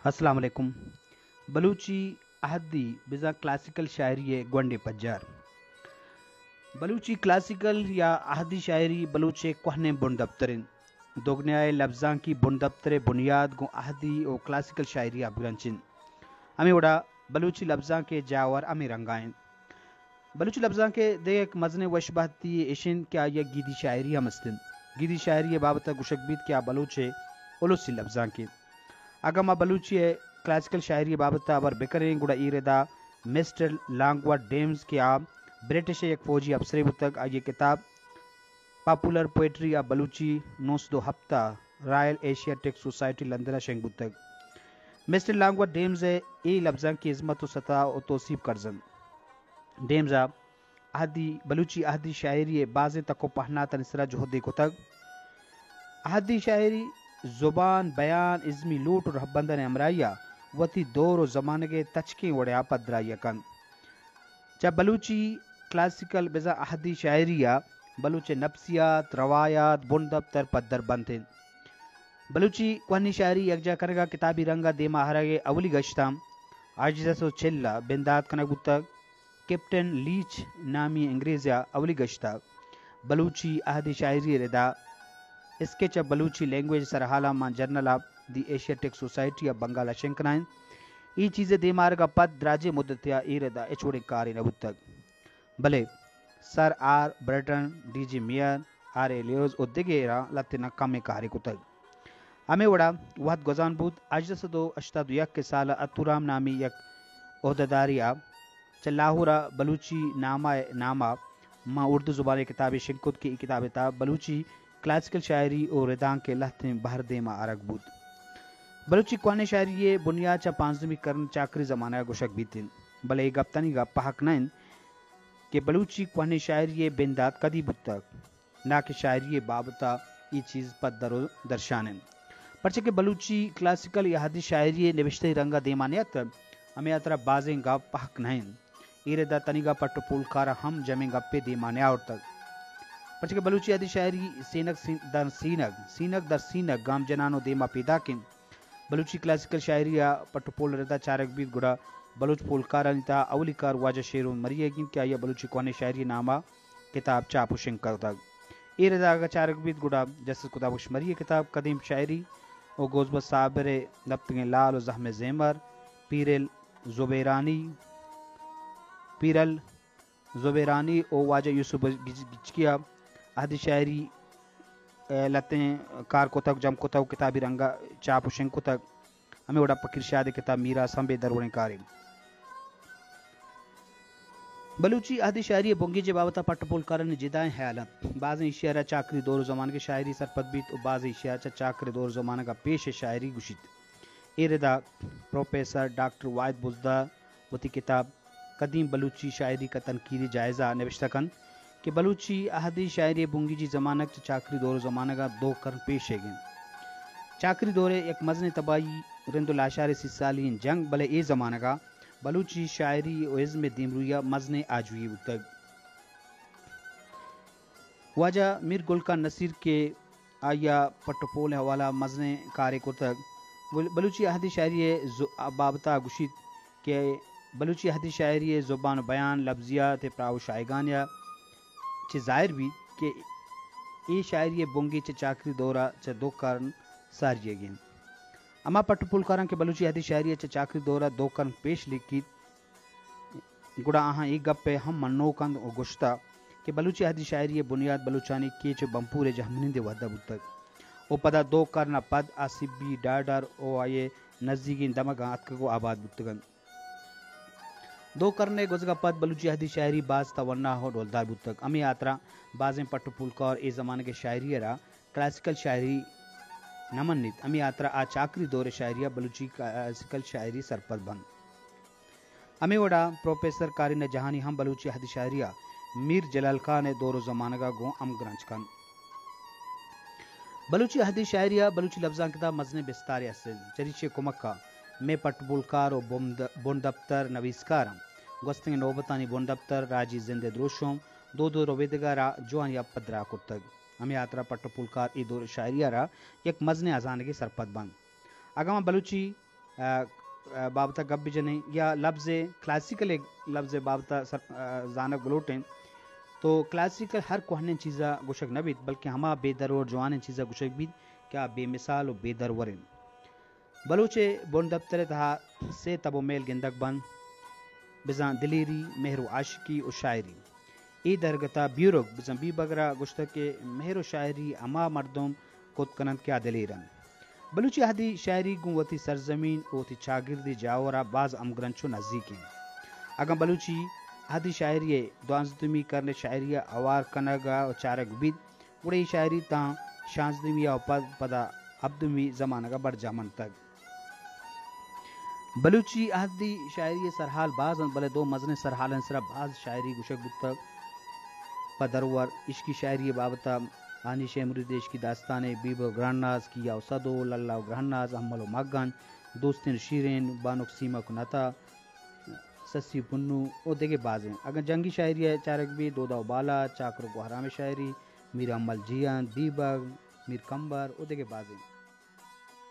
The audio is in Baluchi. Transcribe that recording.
السلام علیکم۔ بلوچی عہدی بزاں کلاسیکل شاعری ءِ گونڈیں پجار۔ بلوچی کلاسیکل یا عہدی شاعری بلوچ ءِ کوہنیں بندپتر انت۔ دگنیا ءِ لبزانکی بندپتر ءِ بنیاد گوں عہدی و کلاسیکل شاعری ءَ بگرنچ انت۔ ہمے وڑا بلوچی لبزانک ءِ جاور ہمے رنگا انت۔ بلوچی لبزانک ءِ دگہ یک مزنیں وش بہتی اش انت کہ آئی ءَ گیدی شاعری ہم است انت۔ گیدی شاعری ءِ بابت ءَ گوشگ بیت کہ آ بلوچ ءِ السی لبزانکے۔ اگاں ما بلوچی ءِ کلاسیکل شاعری ءِ بابت ءَ ہبر بکنیں، گڑا اے ردا مسٹر لانگوڈ ڈیمز کہ آ برٹش ءِ یک فوجی افسرے بوتگ، آئی ءِ کتاب پاپولر پوئٹری آف بلوچی نو سد و ہپتاد رائل ایشیاٹک سوسائٹی لندن ءَ شنگ بوتگ۔ مسٹر لانگوڈ ڈیمز ءِ اے لبزانکی ہزمت و ستا و توسیپ کرز انت۔ ڈیمز ءَ عہدی، بلوچی عہدی شاعری ءِ بازیں تک و پہناتانی سرا جہدے کتگ۔ عہدی شاعری زبان، بیان، ازمی لوٹ و رہبندانی ہمراہی ءَ وتی دور و زمانگ ءِ تچکیں وڑے ءَ پدرائی ءَ کنت۔ چہ بلوچی کلاسیکل بزاں عہدی شاعری ءَ بلوچ ءِ نفسیات، روایات، بندپتر پدر بنت انت۔ بلوچی کوہنی شاعری یکجاہ کنگ ءَ کتابی رنگ ءَ دیما آرگ ءِ اولی گشتاں ہژدہ سد و چل ءَ بندات کنگ بوتگ۔ کیپٹن لیچ نامی انگریزے ءَ اولی گشت ءَ بلوچی عہدی شاعری ءِ ردا اسکیچ آف بلوچی لینگویج سرحال ءَ ماں journal of the Asiatic society of Bengal ءَ شنگ کنائینت۔ اے چیز ءِ دیما آرگ ءَ پد دراجیں مدتے ءَ اے ردا ہچ وڑیں کارے نہ بوتگ۔ بلے sir R Burton, D G Mayer, R ایلیوز و دگراں لہتیناں کمیں کارے کتگ۔ ہمے وڑا وہد گوزان بوت، ہژدہ سد و ہشتاد و یک ءِ سال ءَ اتورام نامی یک عہدہ دارے ءَ چہ لاہور ءَ بلوچی نامہ ءِ نام ءَ ماں اردو زبان ءِ کتابے شنگ کت کہ اے کتاب ءِ تہا بلوچی کلاسیکل شاعری و ردانک ءِ لہتیں بہر دیما آرگ بوت۔ بلوچی کوہنیں شاعری ءِ بنیاد چہ پانزدہمی کرن چاکری زمانگ ءَ گوشگ بیت انت، بلے اے گپ تنیگا پہک نہ انت کہ بلوچی کوہنیں شاعری ءِ بندات کدی بوتگ، ناں کہ شاعری ءِ بابت ءَ اے چیز پدر و درشان انت۔ پرچہ کہ بلوچی کلاسیکل یا عہدی شاعری ءِ نبشتہی رنگ ءَ دیما نیاتگ، ہمے ہاترا بازیں گپ پہک نہ انت۔ اے ردا تنیگا پٹ و پولکاراں ہم جمیں گپے دیما نیاورتگ۔ پرچہ کہ بلوچی عہدی شاعری سینگ سین-، در سینگ، سینگ در سینگ گام جنان و دیما پیداک انت۔ بلوچی کلاسیکل شاعری ءِ پٹ و پول ءِ ردا چارگ بیت گڑا بلوچ پولکارانی تہا اولی کار واجہ شیرون مری ئیگ انت کہ آئی ءَ بلوچی کوہنیں شاعری ءِ نام ءَ کتاب چاپ و شنگ کرتگ۔ اے ردا اگاں چارگ بیت گڑا جسٹس خدا بخش مری ءِ کتاب قدیم شاعری و گوزبہ صابر ءِ دپتگیں لال و زہم ءِ زیمر، پیرل زبیرانی، پیرل زبیرانی و واجہ یوسف گچ-، گچکی ءَ عہدی شاعری ءِ لہتیں کار کتگ، جم کتگ و کتابی رنگ ءَ چاپ و شنگ کتگ۔ ہمے وڑا پکیر شاد ءِ کتاب میراث ہم بے دروریں کارے۔ بلوچی عہدی شاعری ءِ بنگیج ءِ بابت ءَ پٹ ءُ پولکارانی جتائیں ہیال انت۔ بازیں ایشی ءَ را چاکری دور ءُ زمانگ ءِ شاعری سرپد بیت ءُ بازیں ایشی ءَ چہ چاکری دور ءُ زمانگ ءَ پیش ءِ شاعری گوشیت۔ اے ردا پروفیسر ڈاکٹر واحد بزدار وتی کتاب قدیم بلوچی شاعری کا تنقیدی جائزہ نبشتہ کنت کہ بلوچی عہدی شاعری ءِ بنگیجی زمانگ چہ چاکری دور ءُ زمانگ ءَ دو کرن پیش ئیگ انت۔ چاکری دور ءِ یک مزنیں تباہی رند ءُ لاشار ءِ سی سالی ئیں جنگ، بلے اے زمانگ ءَ بلوچی شاعری ءُ ازم ءِ دیمروئی ءَ مزنیں آجوئی بوتگ۔ واجہ میر گل خان نصیر کہ آئی ءَ پٹ ءُ پول ءِ حوالہ ءَ مزنیں کارے کرتگ، بل-، بلوچی عہدی شاعری ءِ ز-، بابت ءَ گوشیت کہ بلوچی عہدی شاعری ءِ زبان ءُ بیان، لبزیات ءِ پراہ ءُ شاہگانی ءَ چہ ظاہر بیت کہ اے شاعری ءِ بنگیج چہ چاکری دور ءَ چہ دو کرن ساری ئیگ انت۔ ہما پٹ ءُ پولکاراں کہ بلوچی عہدی شاعری ءَ چہ چاکری دور ءَ دو کرن پیش لیکیت، گڑا آہاں اے گپ ءَ ہم منوک انت ءُ گوشتہ کہ بلوچی عہدی شاعری ءِ بنیاد بلوچانی کیچ ءُ بمپور ءِ جہمنند ءِ وھد ءَ بوتگ ءُ پدا دو کرن ءَ پد آ سبی، ڈاڈر ءُ آئی ءِ نزیگیں دمگاں اتکگ ءُ آباد بوتگ انت۔ دو کرن ءِ گوزگ ءَ پد بلوچی عہدی شاعری باز توانا ءُ ڈولدار بوتگ۔ ہمے ہاترا بازیں پٹ ءُ پولکار اے زمانگ ءِ شاعری ءَ را کلاسیکل شاعری نہ منیت۔ ہمے ہاترا آ چاکری دور ءِ شاعری ءَ بلوچی کلاسیکل شاعری سرپد بنت۔ ہمے وڑا پروفیسر قاری نجہانی ہم بلوچی عہدی شاعری ءَ میر جلال خان ءِ دور ءُ زمانگ ءَ گوں ہمگرنچ کنت۔ بلوچی عہدی شاعری ءَ بلوچی لبزانک ءِ تہا مزنیں بستارے است انت۔ چریشی ءِ کمک ءَ مئے پٹ ءُ پولکار ءُ بند-، بندپتر نویسکاراں گوستگیں نوبتانی بندپتر، راجی زند ءِ دروشم، دود ءُ ربیدگ ءَ را جوانی ءَ پدراہ کرتگ۔ ہمے ہاترا پٹ ءُ پولکار اے دور ءِ شاعری ءَ را یک مزنیں ہزانگے سرپد بنت۔ اگاں ما بلوچی بابت ءَ گپ بجنیں یا لبز، کلاسیکل لبز بابت ءَ زانگ بلوٹیں، تو کلاسیکل ہر کوہنیں چیز ءَ گوشگ نہ بیت، بلکہ ہما بے درور جوانیں چیز ءَ گوشگ بیت کہ آ بے مثال و بے درور انت۔ بلوچ ءِ بن دپتر ءِ تہا سے تب و میل گندگ بنت، بزاں دلیری، مہر و عاشقی و شاعری۔ اے درگت ءَ بیورگ بزاں بیبگر ءَ گوشتگ کہ مہر و شاعری ہما مردم کت کن انت کہ آ دلیر انت۔ بلوچی اہدی شاعری گوں وتی سرزمین و وتی چاگردی جاور ءَ باز ہمگرنچ و نزیک انت۔ اگاں بلوچی اہدی شاعری ءِ دوانزدہمی کرن ءِ شاعری ءَ ہوار کنگ ءُ چارگ بیت، گڑا اے شاعری تاں شانزدہمی ءَ پد پدا ہبدہمی زمانگ ءَ برجاہ منتگ۔ بلوچی اہدی شاعری ءِ سرحال باز انت، بلے دو مزنیں سرحالانی سرا باز شاعری گوشگ بوتگ۔ پہ درور عشقی شاعری ءِ بابت ءَ ہانی شے مرید عشقی داستان، بیبہ گراناز، کیا و سدو، للہ و گراناز، امل و مگن، دوستین شیرین، بانک سیمک نتا، سسی پنو و دگہ بازیں۔ اگاں جنگی شاعری ءَ چارگ بیت، دودا و بالا، چاکر و گوہرام ءِ شاعری، میر امل جیئند، بیبگ، میر کمبر و دگہ بازیں۔